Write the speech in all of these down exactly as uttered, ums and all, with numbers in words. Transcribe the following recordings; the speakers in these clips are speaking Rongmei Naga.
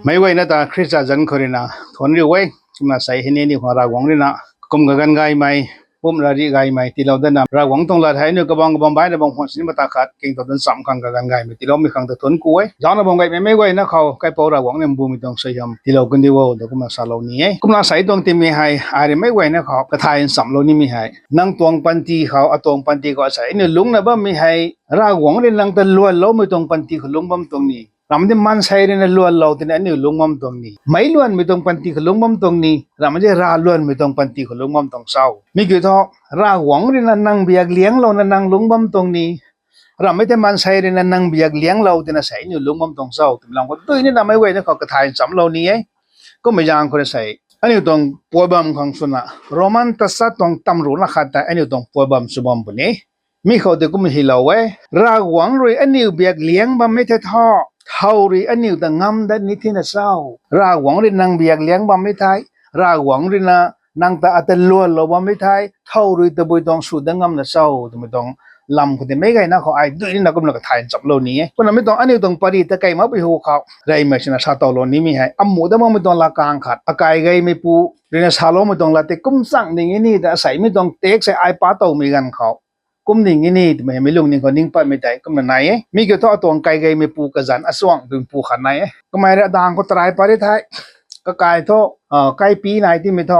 Meic guayna ta Khrista zanc khou ruina thuanc riu e. Kumna sei hei ni aniu khang Ravguangc ruina kum kaganv gaymei, pumc rarih gaymei tiilou datna, Ravguangc tuang lat hei aniu kabam kabam baihna bam khwan sini mata khat kingtou dan cham khang kaganv gaymei tiiloumei khang ta thuanc ku e. Zaucna bam gaymei meic guayna khou kaipouc Ravguangc ni mbumei tuang suaihiam tiilou kandi o ta kumna salou ni e. Kumna sei tuang timei hei ai rui meic guayna khou kathay nchamlou nimei hei, nang tuang panty khou, atuang panty khou asei aniu lungcna bammei hei, Ravguangc rui nang ta luanloumei tuang panty khou lungc bam tuang ni, ramh di maansei ruina luanlou twna aniu lungc bam tuang ni, meic luanmei tuang panty khou lungc bam tuang ni, ramh di rav luanmei tuang panty khou lungc bam tuang cho? Mi kiu thu, Ravguangc ruina nang biak lianglouna nang lungc bam tuang ni, ramh di maansei ruina nang biak lianglou twna sei aniu lungc bam tuang cho twmei lam khou dui nina meic guayna khou kathay nchamlou ni e. Kummei zaeng khou rui sei aniu tuang puai bam khang swna, Roman tachat tuang tamruhna khat tei aniu tuang puai bam sw bam puni. Mi khou tei kum hylou e: Ravguangc rui aniu biak liang bammei the tho, thow rui aniu ta ngam dat ni thina cho? Ravguangc rui nang biak liang bammei thei, Ravguangc ruina nang ta ata luanlou bammei thei, thow rui tabui tuang sw dat ngamna cho twmei tuang lam khou tei meic guayna khou ai dui nina kumna kathay nchamlou ni e. Kumna mi tuang aniu tuang pary ta kei makpui hu khou reymei swna sa towlou nimei hei, amuh dat makmei tuang latkaeng khat, akai geymeipu ruina saloumei tuang lat tei kum chang ding e ni ta asei mi tuang text hei ai pa towmei ganv khou kum ding e ni twmei hei mi lungning khou ning patmei tei kumna nai e. Mi kiu thu atuang kai geymeipu kazanc achuang twmei pu khat nai e. Kamei rui adang khou tarai pat ri thei, kakai thu, kaipi nai timei thu,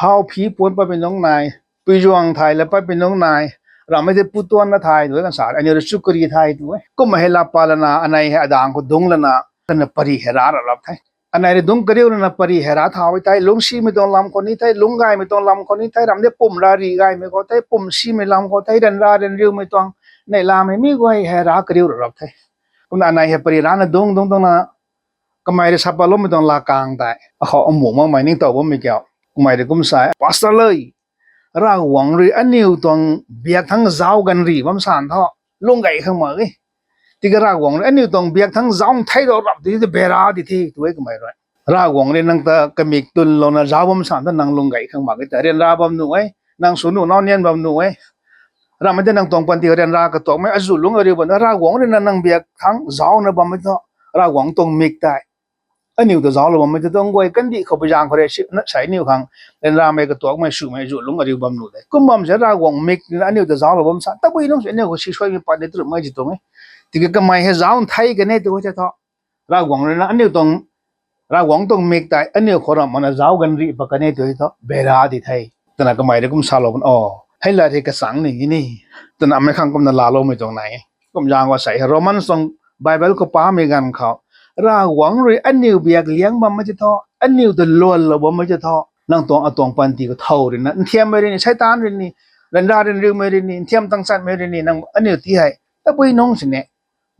how phi puan patmei nunc nai, puizuang thay la patmei nunc nai, ramhmei tei putuanna thay tu e kan sa, aniu rui chu kari thay tu e. Kumna hei laa pat lana anei hei adang khou dungc lana, kana pary hei ra rap rap the. Anei rui dungc kariu lana pary hei ra thau e thei, lungcsimei tuang lam khou ni the, lungc gaymei tuang lam khou ni the, ramh di pumc rarih gaymei khou the, pumc simei lam khou the, ryanra ryanriumei tuang neihlamei mi guay hei ra kariu rap rap the. Kumna anei hei pary rana dungc dungc dungcna kamei rui sa patloumei tuang latkaeng tei akhou amuh makmei ningtow bammei kiu, kamei rui kum sa e, Pastor le, Ravguangc rui aniu tuang biak thangc zauc ganv rih bam san thu lung gay khang mak e. Tiki Ravguangc rui aniu tuang biak thangc zauc nthei rau rap ti tu bera di the tu e kamei rui. Ravguangc rui nang ta kamik tunlouna zauc bam san thu nang lung gay khang mak e ta, ryanra bam nuh e, nang sw nuh nau nian bam nuh e. Ramhmei tei nang tuang panty ryanra katuakmei azuh lungc ariu bam, Ravguangc ruina nang biak thangc zaucna bammei thu, Ravguangc tuang mik tei aniu ta zauclou bammei tei tuang guay kandih khou pui zaeng khou rui si, sei aniu khang ryanramei katuakmei swmei azuh lungc ariu bam nuh de. Kum bam se Ravguangc mik ruina aniu ta zauclou bam san tabui nungc si aniu khou sisuaimei pat ni tu rap mak e ti tuang e. Tiki kamei hei zauc nthei kan e tu e the thu, Ravguangc ruina aniu tuang, Ravguangc tuang mik tei aniu khou ramh makna zauc ganv rih pat kan e tu e thu bera di the twna kamei rui kum salou kan o. Hei lat hei kachang ni ni twna meic khang kumna laaloumei tuang nai e. Kum zaeng khou sei hei Roman tuang Bible khou pamei ganv khou, Ravguangc rui aniu biak liang bammei tei thu, aniu ta luanlou bammei tei thu, nang tuang atuang panty khou thow ruina, nthiammei rui ni, Seitaan rui ni, ryanra ryanriumei rui ni, nthiam tangchanmei rui ni, nang aniu ti hei tabui nungc sini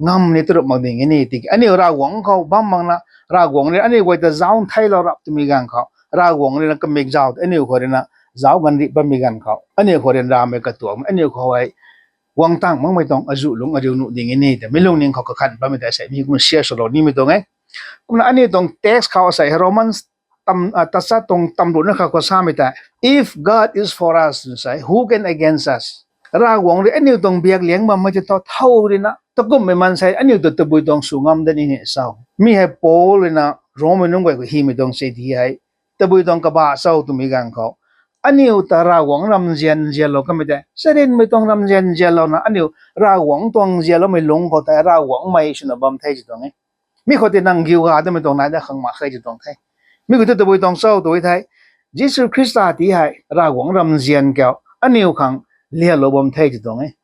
ngam ni tu rap mak ding e ni. Tiki aniu Ravguangc khou bam makna, Ravguangc rui aniu guay ta zauc ntheilou rap twmei ganv khou, Ravguangc ruina kamik zauc aniu khou ruina zauc ganv rih bammei ganv khou, aniu khou ryanramei katuakmei aniu khou hei guang tang makmei tuang azuh lungc ariu nuh ding e ni ta mi lungning khou kakhan bammei tei sei mi kum share swlou nimei tuang e. Kumna aniu tuang text khou sei hei Roman tachat tuang tamruhna khat khou samei tei, If God is for us, twna sei, who can against us? Ravguangc rui aniu tuang biak liang bammei tei thu thow ruina takumhmei maansei aniu ta tabui tuang sw ngam dat ni ni cho? Mi hei Paul ruina Rommei nunc guay khou hymei tuang se di hei, tabui tuang kabah cho twmei ganv khou, aniu ta Ravguangc ramzian nzianlou kamei tei charynmei tuang ramzian nzianlouna aniu Ravguangc tuang nzianloumei lungc khou tei Ravguangcmei swna bam the ti tuang e. Mi khou tei nang giu ga damei tuang nai dat khang mak khe ti tuang the. Mi khou tei tabui tuang cho tu e thei, Jisu Khrista ti hei Ravguangc ramzian kiu aniu khang lianlou bam the ti tuang e.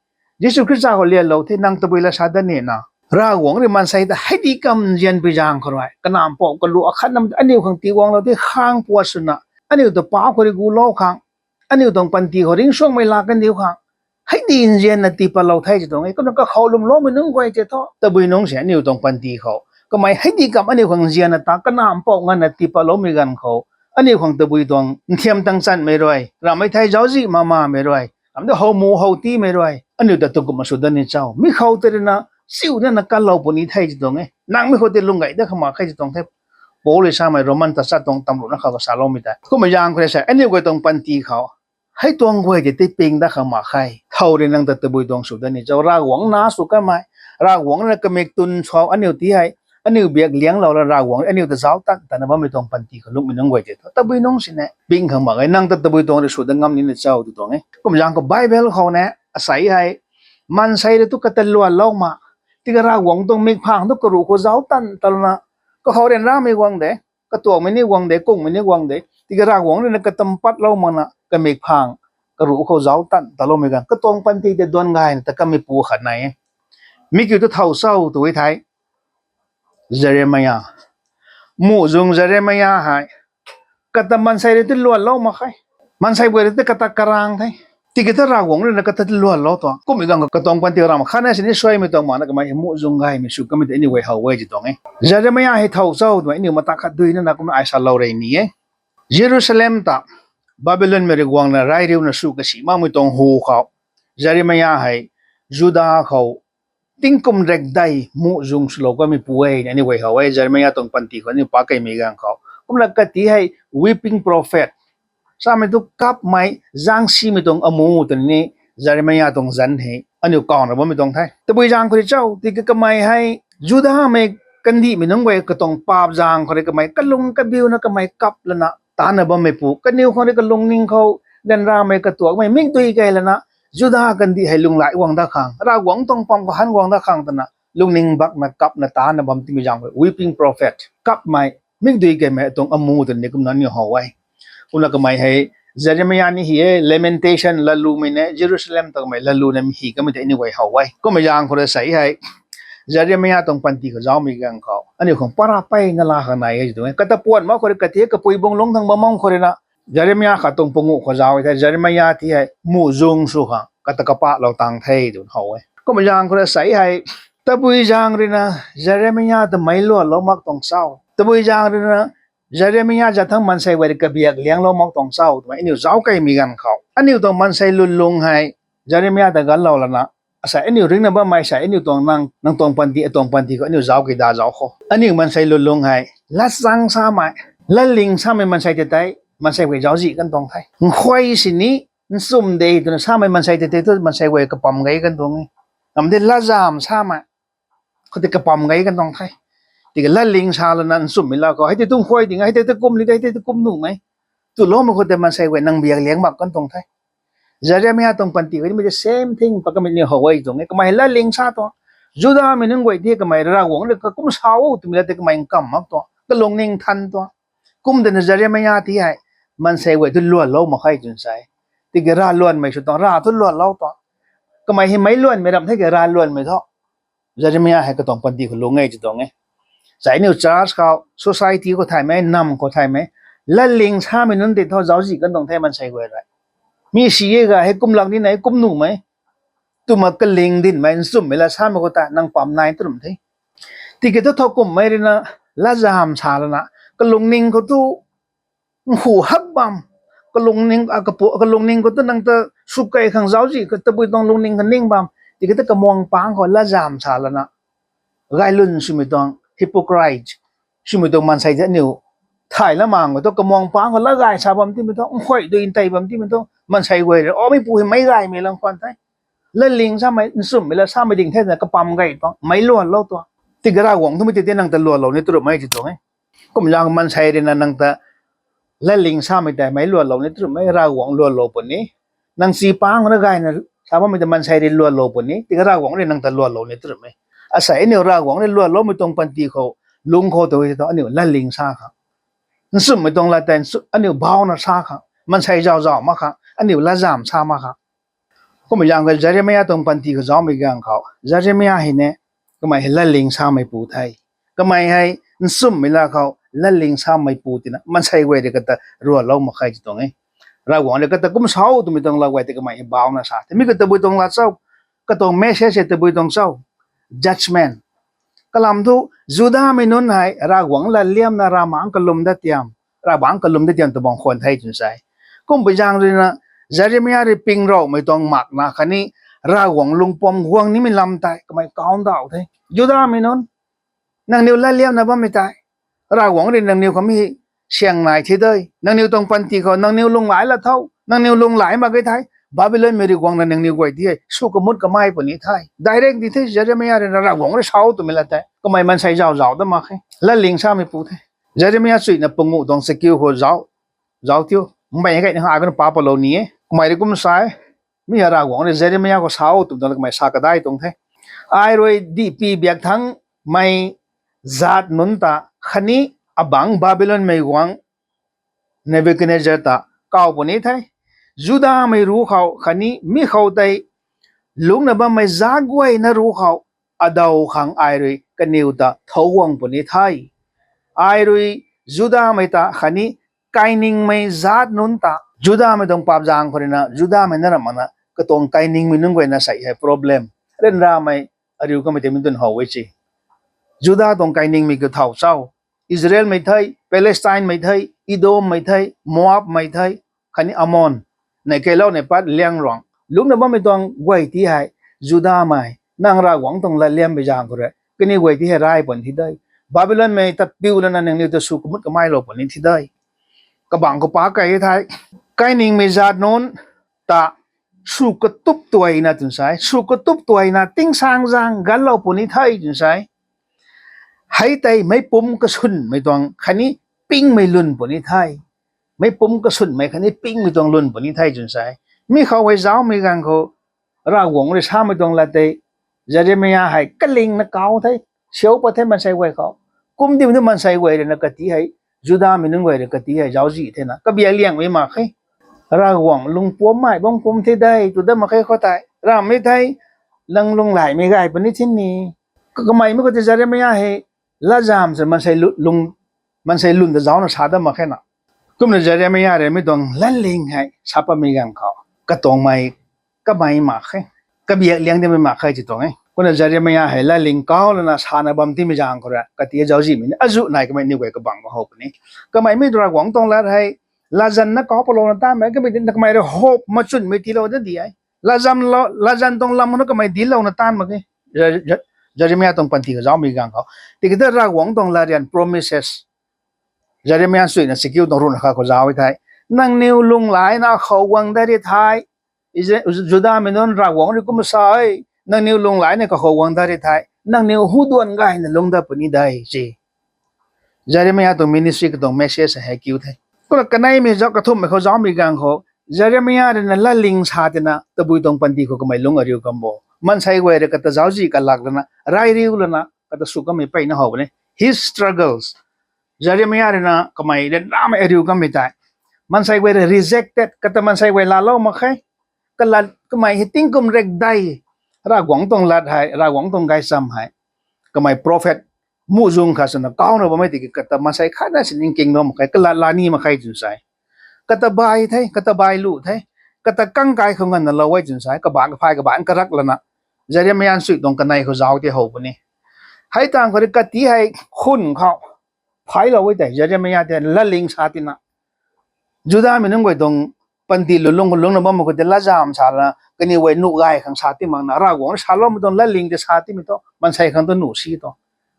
Jisu Khrista khou lianlou the nang tabui la sa dat nina, Ravguangc rui maansei ta hei di kam nzian pui zaeng khou rui, kanamv pou kalu akhat nam aniu khang tiiguanglou the khang puat swna, aniu ta pau khou rui gulou khang, aniu tuang panty khou ringcsuangmei laa kandiu khang hei di nzianna tii patlou the ti tuang e. Kumna kakhou lwmloumei nunc guay tei thu tabui nungc si aniu tuang panty khou kamei hei di kam aniu khang nzianna ta kanamv pou nganvna tii patloumei ganv khou, aniu khang tabui tuang nthiam tangchanmei rui, ramhmei thei zauczih mamamei rui, ramh di how mu how tiimei rui aniu ta takumh sw dat ni cho? Mi khou tei ruina chiu nana kanlou puni the ti tuang e. Nang mi khou tei lung gay dat khang mak khe ti tuang the. Paul rui samei Roman tachat tuang tamruhna khat khou saloumei tei kummei zaeng khou rui sei aniu guay tuang panty khou hei tuang guay tei tei ping dat khang mak khe. Thow rui nang ta tabui tuang sw dat ni cho? Ravguangc na sw kamei, Ravguangc ruina kamik tun khou aniu ti hei aniu biak lianglou la Ravguangc aniu ta zauc tan tana bammei tuang panty khou lungmei nunc guay tei thu tabui nungc sini ping khang mak e, nang ta tabui tuang rui sw dat ngam nina cho tw tuang e. Kum zaeng khou Bible khou ne asei hei, maansei rui tu kata luanlou ma, tiki Ravguangc tuang mikphang tu karuh khou zauc tan talouna, kakhou ryanramei guang de, katuakmei ni guang de, kungmei ni guang de, tiki Ravguangc rui na kata mpatlou makna kamikphang karuh khou zauc tan taloumei ganv katuang panty tei duan gayna ta kameipu khat nai e. Mi kiu tu thow cho tw e thei, Jeremia, muhzwng Jeremia hei kata maansei rui tu luanlou mak khe, maansei guay rui tu kata karang the. Tiki ta Ravguangc rui na kata luanlou tuang kummei ganv katuang panty ramh khatna sini suaimei tuang makna kamei hei muhzwng gaymei sw kamei tei aniu guay how e ti tuang e. Jeremia hei thow cho twmei aniu mata khat duina na kumna ai salou rey ni e. Jerusalem ta Babylonmei rui guangna rai riuna sw kasi makmei tuang hu khou Jeremia hei Juda khou tingkum rekdei muhzwng swlou kameipu e aniu guay how e. Jeremia tuang panty khou aniu pa keymei ganv khou kumna kati hei weeping prophet, samei tu kapmei, zaengsimei tuang amu twni Jeremia tuang zanc hei aniu kawna bammei tuang the. Tabui zaeng khou rui cho tiki kamei hei Judamei kandihmei nunc guay katuang paap zaeng khou rui kamei kalung kabiuna kamei kap lana tana bammeipu, kaniw khang rui kalungning khou ryanramei katuakmei mikdui key lana Juda kandih hei lunghlaic guang dat khang, Ravguangc tuang pam khou han guang dat khang twna lungning bakna kapna tana bam timei zaeng khou weeping prophet, kapmei, mikdui keymei tuang amu twni kumna aniu how e. Kumna kamei hei Jeremia ni hi e, Lamentation lalumei ne, Jerusalem ta kamei laluna mi hi kamei tei aniu guay how e. Kummei zaeng khou rui sei hei Jeremia tuang panty khou zaumei ganv khou aniu khang para peyna la khang nai e ti tuang e. Kata puan mak khou rui kati hei kapui bung lungc thang bam mak khou rui na Jeremia khat tuang panguh khou zauc e thei Jeremia ti hei muhzwng sw khang kata kapahlou tang the twna how e. Kummei zaeng khou rui sei hei tabui zaeng rui na Jeremia ta meic luanlou mak tuang cho, tabui zaeng rui na Jeremia zat thangc maansei guay rui kabiak lianglou mak tuang cho twmei aniu zauc keymei ganv khou aniu tuang maansei lwnlung hei Jeremia ta ganlou lana asei aniu ringna bammei sei aniu tuang nang, nang tuang panty, atuang panty khou aniu zauc key da zauc khou aniu maansei lwnlung hei latchang samei, latling samei maansei tei tei maansei guay zauczih kan tuang the. Nkhuay sini nchumh de twna samei maansei tei tei thu maansei guay kapam gei kan tuang e. Kam de latzam samei khoutei kapam gei kan tuang the. Tiki latling sa lana nchumhmei la khou hei tei tu nkhuay ding, hei tei tu kum ni de, hei tei tu kum nuhmei twloumei khoutei maansei guay nang biak liang mak kan tuang the. Jeremia tuang panty khou nimei the same thing pa kamei ni how e tuang e. Kamei hei latling sa tuang, Judamei nunc guay ti kamei Ravguangc rui kakum sa o twmei la tei kamei nkam mak tuang, kalungning than tuang. Kum twna Jeremia ti hei maansei guay tu luanlou mak khe twna sa e. Tiki rav luanmei sw tuang, rav tu luanlou tuang. Kamei hei meic luanmei ramh the ki rav luanmei thu Jeremia hei katuang panty khou lung e ti tuang e. Sai aniu church khou, society khou thaymei, nam khou thaymei latling samei nunc tei thu zauczih kan tuang the maansei guay rui. Mi si e ga hei kum lak ni na hei kum nuhmei twna kaling dinmei nchumhmei la samei khou ta nang pam nai tw rum the. Tiki thu thowkumhmei rui na latzam sa lana kalungning khou tu nkhu hap bam, kalungning, a, kapu, kalungning khou tu nang ta sw key khang zauczih kha tabui tuang lungning kha ning bam, tiki ta kamuang pangc khou latzam sa lana gaylwn swmei tuang hypocrite swmei tuang maansei tei aniu thay la mang khou tu kamuang pangc khou latgay sa bam timei thu, nkhuay dui ntei bam timei thu maansei guay rui o meipu hei meic gaymei lang khwan the. Latling samei nchumhmei la samei ding the twna kapam gei tuang, meic luanlou tuang. Tiki Ravguangc twmei tei tei nang ta luanlou ni tw ruhmei ti tuang e. Kum zaeng maansei rui na nang ta latling samei tei meic luanlou ni tw ruhmei, Ravguangc luanlou puni. Nang chi pangc na gayna sa bammei ta maansei rui luanlou puni, tiki Ravguangc rui nang ta luanlou ni tw ruhmei. Asei aniu Ravguangc rui luanloumei tuang panty khou lung khou tu e thu aniu latling sa khang, nchumhmei tuang lat tei nchu- aniu bauna sa khang, maansei zauc zauc mak khang, aniu latzam sa mak khang. Kummei zaeng khou Jeremia tuang panty khou zaumei ganv khou Jeremia hei ne kamei hei latling sameipu the. Kamei hei nchumhmei la khou latling sameipu tina maansei guay rui kata luanlou mak khe ti tuang e. Ravguangc rui kata kum sa o twmei tuang lat guay tei kamei hei bauna sa the. Mi khou tabui tuang lat cho, katuang message hei tabui tuang cho, judgment. Kalam thu Judamei nunc hei Ravguangc latliamna Ravmaengc kalum dat tiam, Ravmaengc kalum dat tiam ta bang khwan the twna sa e. Kumpui zaeng rui na Jeremia rui ping roumei tuang makna khatni Ravguangc lungpuam guang nimei lam tei kamei kaw ndauh the. Judamei nunc, nangniw latliamna bammei tei Ravguangc rui nangniw khou mi siang nai the de. Nangniw tuang panty khou nangniw lunghlaic la tho, nangniw lunghlaic mak ge thei Babylonmei ri guangna nangniw guay ti hei sw kamut kamei puni the. Direct di the, Jeremia rui na Ravguangc rui sa o twmei lat tei kamei mansei zau zau dat mak khe. Latling samei pu the. Jeremia chuina panguh tuang chakiu khou zau, zau thiu. Mei gayna ai kanu pa palou ni e. Kamei rui kum sa e. Mi hei Ravguangc rui Jeremia khou sa o twmei tuang kamei sa kadai tuang the. Ai rui dihpui biak thangmei zaat nunc ta khatni abangc Babylonmei guangc Nebukadnezar ta kaw puni the. Judamei ruc khou khatni mi khou tei lungcna bammei zaat guayna ruc khou adaw khang ai rui kaniw ta thou guang puni the. Ai rui Judamei ta khatni kainingmei zaat nunc ta, Judamei tuang paap zaeng khou rui na Judamei na ramh makna katuang kainingmei nunc guayna sei hei problem ryanramei ariu kamei tei mi twn how e se. Juda tuang kainingmei kiu thau chau, Israelmei the, Palestinemei the, Edommei the, Moabmei the, khatni Ammon, nei keilou nei pat liang ruang lungcna bammei tuang guay ti hei, Judamei nang Ravguangc tuang latliammei zaeng khou rui kaniw guay ti hei rai pun thi de. Babylonmei ta piu lana nangniw ta sw kamut kameilou puni thi de. Kabangc khou pa kei the, kainingmei zaat nunc ta sw katup tuayna twna sa e, sw katup tuayna tingsaengzaeng ganlou puni the twna sa e. Hei tei meicpumc kasunmei tuang khatni pingmei lwn puni the. Meicpumc kasunmei khatni pingmei tuang lwn puni the twna sa e. Mi khou hei zaumei ganv khou Ravguangc rui samei tuang lat tei Jeremia hei kalingna kau the, siau pat the maansei guay khou. Kumdimei tu maansei guay rui na kati hei Judamei nunc guay rui kati hei zauczih thena kabiak liangmei mak khe. Ravguangc lungpuammei bam kum thi de tw dat mak khe khou tei ramhmei thei, nang lunglaimei gay puni thin ni. Kameimei khou tei Jeremia hei latzan se maansei lun ta zauna sa dat mak khe na. Kumna Jeremia rui mi tuang latling hei sa patmei ganv khou katuangmei kamei mak khe, kabiak liang dimei mak khe ti tuang e. Kumna Jeremia hei latling kau lana sana bam timei zaeng khou rui kati zauczihmei ni azuh nai kamei niw guay kabangc khou how puni. Kameimei Ravguangc tuang lat hei latzanna kau palouna taanmei kamei di, kamei rui hope machunmei tiilou da di e. Latzan tuang lam na kamei dinclouna taanv mak e. Jeremia tuang panty khou zaumei ganv khou, tiki ta Ravguangc tuang latryan promises Jeremia chuina chakiu tuang ruhna khat khou zauc e the. Nangniw lunglaina khou guang dat ri the, Judamei nunc, Ravguangc rui kumna sa e, nangniw lunglaina kakhou guang dat ri the, nangniw huduan gayna lung dat puni de se. Jeremia tuang ministry katuang message hei kiu the. Kumna kaneimei zauc kathumhmei khou zaumei ganv khou Jeremia rui na latling sa tina tabui tuang panty khou kamei lungc ariu kam bo. Maansei guay rui kata zauczih kalak lana rai riu lana kata sw kamei peyna how puni. His struggles. Jeremia rui na kamei ryanramei ariu kammei tei maansei guay rui rejected, kata maansei guay laalou mak khe. Kalat kamei hei tingkum rek dei Ravguangc tuang lat hei, Ravguangc tuang gaychamv hei kamei prophet muhzwng khat swna kauna bammei tiki kata maansei khatna si ningkinglou mak khe, kalat laa ni mak khe twna sa e. Kata bai the, kata bai lu the, kata kangkai khou nganvna lou e twna sa e, kabangc kaphay kabangc karak lana Jeremia chuy tuang kanei khou zauc tei how puni. Hei tangv khou rui kati hei khun khou phaylou e tei Jeremia tei latling sa tina Judamei nunc guay tuang panty lulung khou lungcna bammei khou tei latzan sa lana kaniw guay nuh gay khang sa ti makna Ravguangc rui saloumei tuang latling tei sa timei thu maansei khang tu nuh si tu.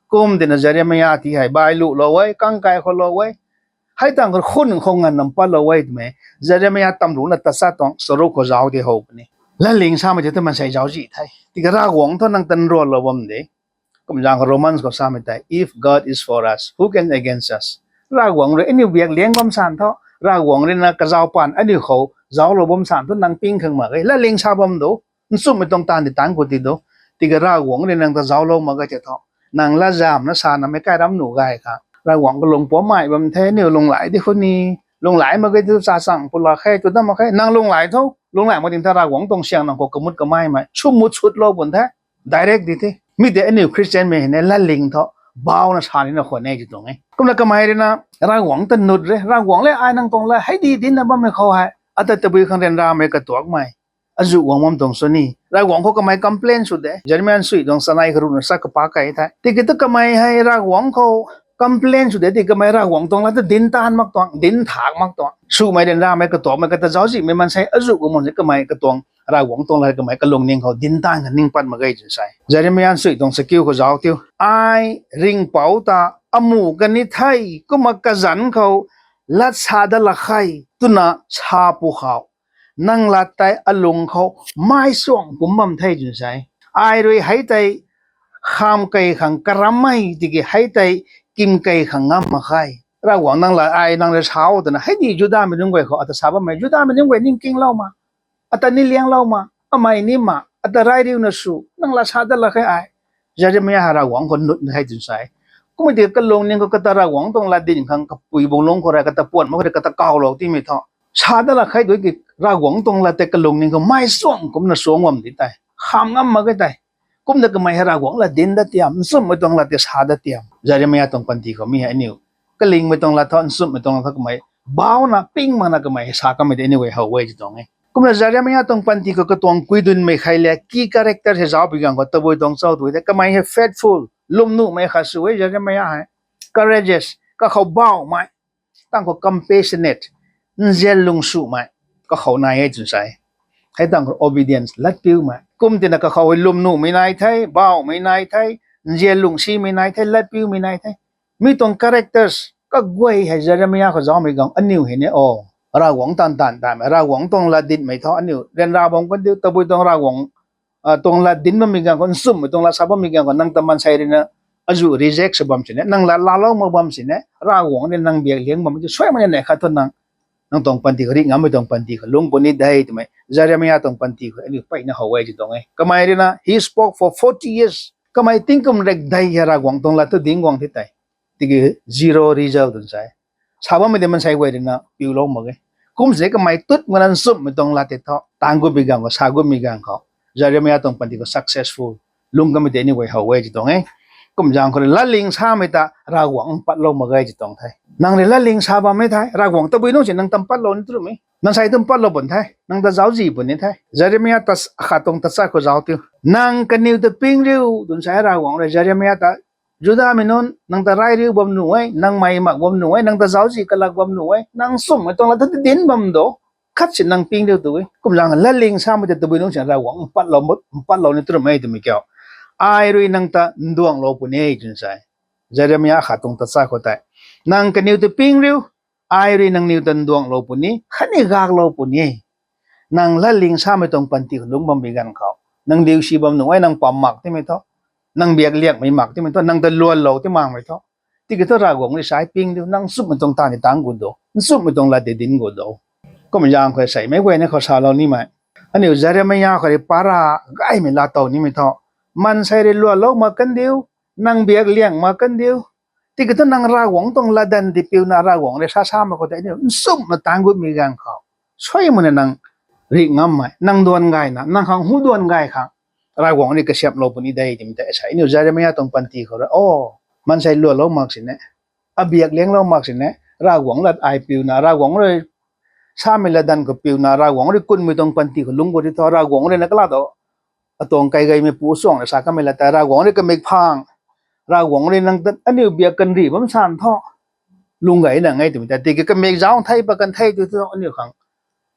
Kum tina Jeremia ti hei bai lulou e, kangkai khou lou e. Hei tangv khou khun khou nganvna patlou e twmei Jeremia tamrucna tachat tuang charuk khou zauc tei how puni. Latling samei tei tu maansei zauczih the. Tiki Ravguangc thu nang tan ruanlou bam de. Kumzaeng khou Romans khou samei tei, If God is for us, who can against us? Ravguangc rui aniu biak liang bam san thu, Ravguangc rui na kazauh paan aniu khou zauclou bam san thu nang ping khang mak ge. Latling sa bam do, nchumhmei tuang taanv di taanv khou ti do. Tiki Ravguangc rui nang ta zauclou mak ge tei thu, nang latzanna sanamei kai ram nuh gay kha. Ravguangc kalung puammei bam the, aniu lunglai di khou ni, lunglai mak ge tu cha chang pulak khe, tu dam mak khe, nang lunglai tho, lunglai mak ding tha Ravguangc tuang siang nang khou kamut kameimei sw mut sutlou bun the. Direct di the. Mi tei aniu Christianmei hei ne latling thu bauna sa nina khwan e ti tuang e. Kumna kamei rui na Ravguangc ta nut re, Ravguangc le ai nang tuang lat hei di dincna bammei khou hei ata tabui khang ryanramei katuakmei azuh guang bam tuang sw ni. Ravguangc khou kamei complain sw de. Jeremia chuy tuang chanei kharuna sa kapa kei the. Tiki tu kamei hei Ravguangc khou complain sw de, tiki kamei Ravguangc tuang lat ta dinc taanv mak tuang, dinc thak mak tuang. Swmei ryanramei katuakmei kata zauczihmei maansei azuh guang bam se kamei katuang Ravguangc tuang lat kamei kalungning khou dinc taanv kha ning pat mak ge twna sa e. Jeremia chuy tuang chakiu khou zauc tiu. Ai ringhpouc ta amuh kan ni the, kumna kazanc khou lat sa dat lak khe twna sa pwkhou nang lat tei alung khou mai suang kum bam the twna sa e. Ai rui hei tei kham kei khang karammei tiki hei tei kim kei khang ngam mak khe. Ravguangc nang lat ai nang rui sa o twna hei di Judamei nunc guay khou ata sa bammei Judamei nunc guay ningkingloumei, ata ni liangloumei, amei ni ma, ata rai riuna sw nang lat sa dat lak khe ai. Jeremia hei Ravguangc khou nut hei twna sa e. Kumna di kalungning khou kata Ravguangc tuang lat din khang kapui bung lungc khou rui kata puan mak khou rui kata kawlou timei thu sa dat lak khe tu ki Ravguangc tuang lat tei kalungning khou mai suang kumna suang bam di tei kham ngam mak e tei. Kumna kamei hei Ravguangc lat din dat tiam, nchumhmei tuang lat tei sa dat tiam. Jeremia tuang panty khou mi hei aniu kalingmei tuang lat tho, nchumhmei tuang lat tho kamei bauna ping makna kamei hei sa kamei tei aniu guay how e ti tuang e. Kumna Jeremia tuang panty khou katuang kuidunmei khei le key character hei zauc pui ganv khou tabui tuang chau tu tei kamei hei faithful, lwmnuhmei khat sw e Jeremia hei, courageous, kakhou bauhmei, tang khou compassionate, nzian lung swmei, kakhou nai e twna sa e. Hei tang khou obedience, latpiumei. Kum tina kakhou hei lwmnuhmei nai the, bauhmei nai the, nzian lung simei nai the, latpiumei nai the. Mi tuang characters kaguay hei Jeremia khou zaumei ganv aniu hei ni o, Ravguangc taanv taanv taanmei, Ravguangc tuang lat dinmei thu aniu ryanra bam kandiu, tabui tuang Ravguangc tuang lat dinc bammei ganv khou, nchumhmei tuang lat sa bammei ganv khou nang ta maansei rui na azuh reject sw bam sini, nang lat laalou mak bam sini, Ravguangc rui nang biak liang bam ti suaimei na neih khat thu nang, nang tuang panty khou rih ngammei tuang panty khou lungc puni de twmei Jeremia tuang panty khou aniu mpeyna how e ti tuang e. Kamei rui na he spoke for forty years, kamei tingkum rek dei hei Ravguangc tuang lat thu dinc guang the tei, tiki zero result twna sa e. Sa bammei tei maansei guay rui na piulou mak e. Kum sini kamei tut mana nchumhmei tuang lat tei thu taanc gutmei ganv khou, sa gutmei ganv khou Jeremia tuang panty khou successful lungc kamei tei aniu guay how e ti tuang e. Kum zaeng khou rui latling samei ta Ravguangc mpatlou mak ge ti tuang the. Nang rui latling sa bammei the, Ravguangc tabui nungc si nang ta mpatlou ni twmei, maansei tu mpatlou pun the, nang ta zauczih puni the. Jeremia ta khat tuang tachat khou zauc tiu. Nang kaniw ta ping riu twna sa e Ravguangc rui Jeremia ta. Judamei nunc, nang ta rai riu bam nuh e, nang mei mak bam nuh e, nang ta zauczih kalak bam nuh e, nang nchumhmei tuang lat thu dinc bam do, khat si nang ping riu tu e. Kum zaeng latling samei ta tabui nungc si Ravguangc mpatlou, mpatlou ni twmei twmei kiu, ai rui nang ta nduanglou puni twna sa e. Jeremia khat tuang tachat khou tei, nang kaniw ta ping riu, ai rui nangniw ta nduanglou puni khatni gaklou puni. Nang latling samei tuang panty khou lungc bammei ganv khou nang diusi bam nuh e, nang pam mak timei thu, nang biak liangmei mak timei thu, nang ta luanlou ti makmei thu, tiki thu Ravguangc rui sa e ping diu, nang nchumhmei tuang taanv ni taanc gut do, nchumhmei tuang lat tei dinc gut do. Kum zaeng khou seimei guay ni khou salou nimei, aniu Jeremia khou rui para gaymei laatow nimei thu, maansei rui luanlou mak kandiu, nang biak liang mak kandiu, tiki thu nang Ravguangc tuang latdanv di piuna Ravguangc rui sa samei khou tei aniu nchumhmei taanc gutmei ganv khou suaimei na nang rih ngammei, nang duan gayna nang khang hu duan gay khang Ravguangc rui kasiamhlou puni de twmei tei sa e. Aniu Jeremia tuang panty khou rui o, maansei luanlou mak sini, abiak lianglou mak sini, Ravguangc lat ai piuna Ravguangc rui samei latdanv khou piuna Ravguangc rui kunmei tuang panty khou lungc gut ti thu Ravguangc rui na kala tu atuang kaigeimeipu suang rui sa kamei lat tei Ravguangc rui kamik phang, Ravguangc rui nang ta aniu biak kanrih bam san thu lung gay na nge twmei tei, tiki kamik zauc thei pa kan thei tu thu aniu khang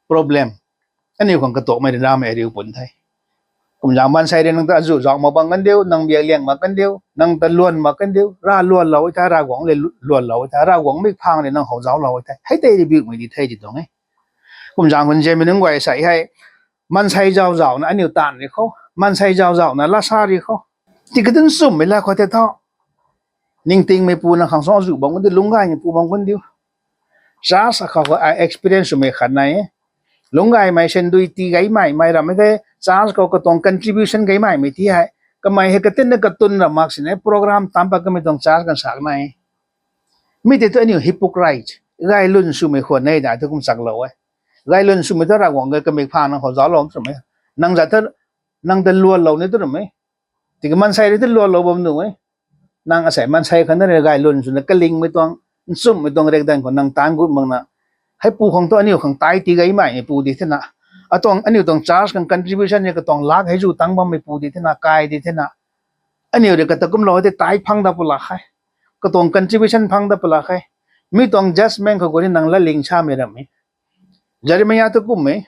problem, aniu khang katuakmei ryanramei ariu pun the. Kum zaeng maansei rui nang ta azuh zauc mak bam kandiu, nang biak liang mak kandiu, nang ta luan mak kandiu, ra luanlou e the, Ravguangc rui luanlou e the, Ravguangc mik phang rui nang khou zauclou e the, hei tei rui biumei di the ti tuang e. Kum zaeng khou nzianmei nunc guay sei hei, maansei zauc zaucna aniu taanv ri khou, maansei zauc zaucna lat sa ri khou, tiki thu nchumhmei lat khou tei thu ningtingmeipu nang khang suang azuh bam kandiu, lungc gaymeipu bam kandiu. Church akhou khou ai experience swmei khat nai e. Lungc gaymei sandui tii gaymei mei rammei the, church khou katuang contribution gaymeimei ti hei, kamei hei katinna katun ra mak sini program tam pat kamei tuang church kan sak nai e. Mi tei thu aniu hypocrite, gaylwn swmei khwan e da thu kum chaklou e. Gaylwn swmei thu Ravguangc rui kamik phang nang khou zauclou twmei, nang zat thu nang ta luanlou ni twmei, tiki maansei rui thu luanlou bam nuh e. Nang asei maansei khatna rui gaylwn swna kalingmei tuang, nchumhmei tuang riakdanv khou nang taanc gut makna, heipu khang thu aniu khang tai tii gaymeimeipu di thena, atuang aniu tuang church khang contribution ni katuang lak hei zu tangc bammeipu di thena, kai di thena, aniu rui kata kumlou tei tai phang dat pw lak khe, katuang contribution phang dat pw lak khe. Mi tuang judgment khou gu ni nang latling samei rammei, Jeremia thu kummei,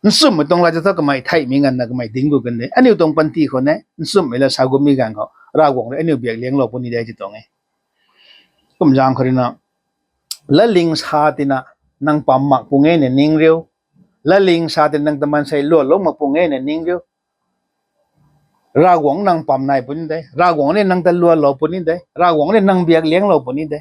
nchumhmei tuang lat tei thu kamei theihmei nganvna kamei dinc gut kan de. Aniu tuang panty khou ni nchumhmei lat sa gutmei ganv khou Ravguangc rui aniu biak lianglou puni de ti tuang e. Kum zaeng khou rui na latling sa tina, nang pam mak pung e na ning riu, Latling sa tei nang ta maansei lualou mak pung e na ning riu. Ravguangc nang pam nai puni de. Ravguangc ni nang ta lualou puni de. Ravguangc ni nang biak lianglou puni de.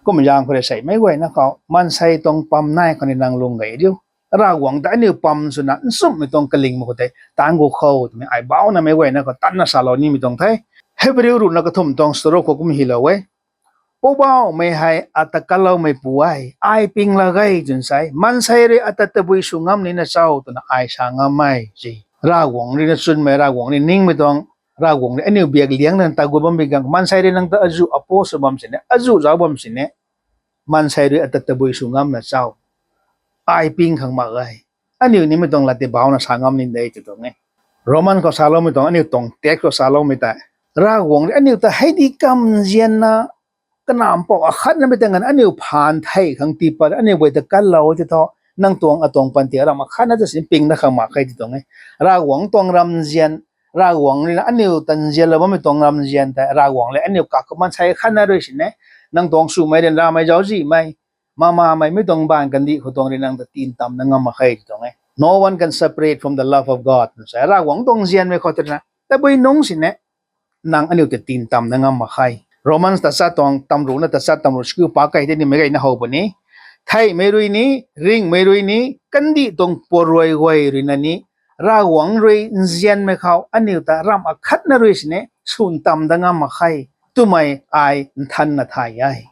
Kum zaeng khou rui sei meic guayna khou maansei tuang pam nai khou ni nang lung gay riu. Ravguangc ta aniu pam swna nchumhmei tuang kalingmei khou tei taanc gu khou twmei ai bauna meic guayna khou tanna salou nimei tuang the. Hebrew ruhna kathumh tuang charuk khou kum hylou e. Poubauhmei hei ata kanloumeipu e, ai ping la ge twna sa e. Maansei rui ata tabui sw ngam nina cho twna ai sa ngam e si. Ravguangc rui na chwnmei, Ravguangc rui ningmei tuang, Ravguangc rui aniu biak liangna tagut bammei ganv, maansei rui nang ta azuh apo sw bam sini, azuh zauc bam sini, maansei rui ata tabui sw ngamna cho, ai ping khang mak e. Aniu nimei tuang lat tei bauna sa ngam nin de tw tuang e. Roman khou saloumei tuang, aniu tuang text khou saloumei tei, Ravguangc rui aniu ta hei di kamzianna, kanamv pou akhatnamei ta nganv aniu phaan thei khang tii pat aniu guay ta kanlou tei thu, nang tuang atuang panty ramh akhatna ta sini ping dat khang mak khe tw tuang e. Ravguangc tuang ramzian, Ravguangc rui na aniu ta nzianlou bammei tuang ramzian tei Ravguangc le aniu kak khou maansei khatna rui sini, nang tuang swmei ryanramei zauczihmei, mamamei, mi tuang baanv kandih khou tuang rui nang ta tintamna ngam mak khe tw tuang e. No one can separate from the love of God. Sa Ravguangc tuang nzianmei khou tei na tabui nungc sini nang aniu ta tintamna ngam mak khe. Romans tachat tuang tamruhna tachat tamruh skiu pa kei tei nimei gayna how puni. Theihmei rui ni, ringhmei rui ni, kandih tuang puaruai guay rui na ni, Ravguangc rui nzianmei khou aniu ta ramh akhatna rui sini swn tam dat ngam mak khe twmei ai nthanna thay e.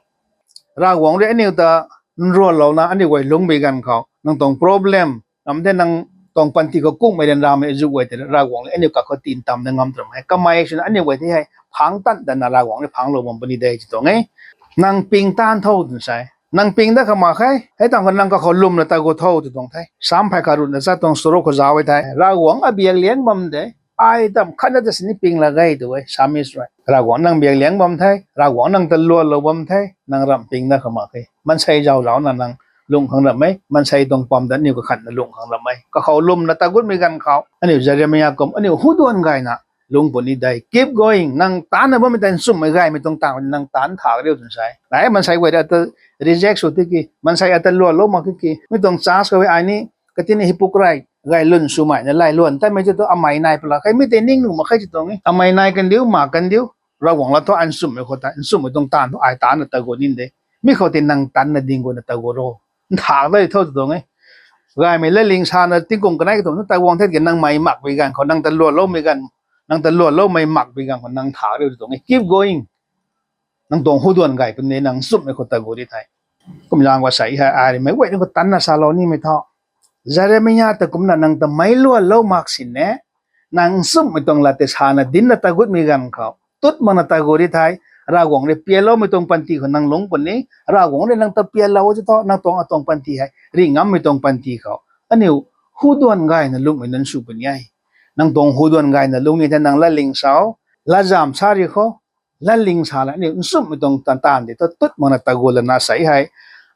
Ravguangc rui aniu ta nruanlouna aniu guay lungcmei ganv khou nang tuang problem, ram tei nang tuang panty khou kumhmei ryanramei azuh guay tei Ravguangc le aniu kak khou tintamna ngam tram e. Kamei swna aniu guay tei hei phangc tan tanna Ravguangc rui phangclou bam puni de tw tuang e. Nang ping taanv tho twna sa e. Nang ping dat khang mak khe. Hei tang khou nang kakhou lwmna tagut tho tw tuang the. Sam phay khat ruhna tachat tuang charuk khou zauc e the. Ravguangc abiak liang bam de. Ai tam khatna ta sini ping la ge tw e Psalmist rui. Ravguangc nang biak liang bam the. Ravguangc nang ta lualou bam the. Nang ramh ping dat khang mak khe. Maansei zauc zauna nang lungh khang ramh e. Maansei tuang pam ta aniu kakhatna lungh khang ramh e. Kakhou lwmna tagutmei ganv khou aniu Jeremiah kum aniu hu duan gayna lungc puni de. Keep going. Nang taancna bammei tei nchumhmei gaymei tuang taanv nang taanc thak riu twna sa e. Nai maansei guay ta reject sw tiki, maansei ata lualou mak tiki, mi tuang church khou e ai ni katini hypocrite gay lun swmei na lay luan tatmei tei thu amei nai pala khe, mi tei ning nuh mak khe tw tuang e. Amei nai kandiu, mak kandiu, Ravguangc lat thu ai nchumhmei khou tei nchumhmei tuang taanv thu ai taancna tagut nin de. Mi khou tei nang taancna ding guna tagut ro. Nthak dai tho tw tuang e. Gaymei latling sana tingkum kanei kathumh thu taguang the ki nang mei makpui ganv khou, nang ta lualoumei ganv, nang ta lualoumei makpui ganv khou nang thak riu tw tuang e. Keep going. Nang tuang hu duan gay puni, nang nchumhmei khou tagut di the. Kum zaeng khou sei hei ai rui meic guayna khou tanna salou nimei thu, Jeremiah ta kumna nang ta meic lualou mak sini, nang nchumhmei tuang lat tei sana dincna tagutmei ganv khou tut makna tagut di the. Ravguangc rui pianloumei tuang panty khou nang lungc puni, Ravguangc rui nang ta pianlou tei thu nang tuang atuang panty hei ringh ngammei tuang panty khou aniu hu duan gayna lungcmei nunc sw puni e. Nang tuang hu duan gayna lungc ni the, nang latling sau, latzan sa ri khou, latling sa la aniu nchumhmei tuang taanv taanv di thu tut makna tagut lana sei hei,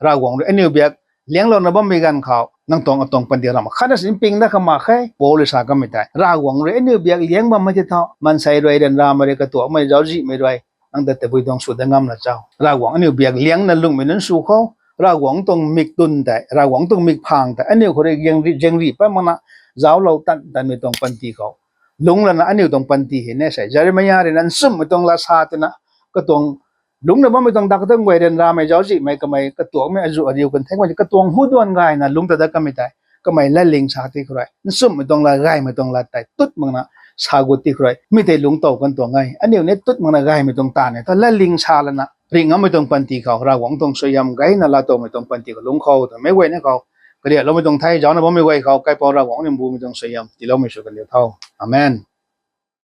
Ravguangc rui aniu biak lianglouna bammei ganv khou nang tuang atuang panty ramh khatna sini ping dat khang mak khe. Paul rui sa kamei tei Ravguangc rui aniu biak liang bammei tei thu maansei rui, ryanramei rui, katuakmei, zauczihmei rui nang ta tabui tuang sw dat ngamna cho? Ravguangc aniu biak liangna lungcmei nunc sw khou, Ravguangc tuang mikdun tei, Ravguangc tuang mikphang tei aniu khou rui zaeng ri, zaeng ri pat makna zauclou tan tanmei tuang panty khou lungc lana aniu tuang panty hei ne sei Jeremiah rui na nchumhmei tuang lat sa twna, katuang lungcna bammei tuang dak tuang guay, ryanramei, zauczihmei, kamei katuakmei, azuh ariu kan thekmei katuang hu duan gayna lungc ta dat kamei tei, kamei latling sa ti khou rui nchumhmei tuang lat, gaymei tuang lat tei tut makna sa gut ti khou rui mi tei lungc tow kan tuang e. Aniu ni tut makna gaymei tuang taanv e thu latling sa lana ringh ngammei tuang panty khou, Ravguangc tuang suaihiam gayna laatowmei tuang panty khou lungc khou twmei guayna khou kariakloumei tuang the. Zaucna bammei guay khou Kaipouc Ravguangc rui mbumei tuang suaihiam tiiloumei sw kan diu tho. Amen.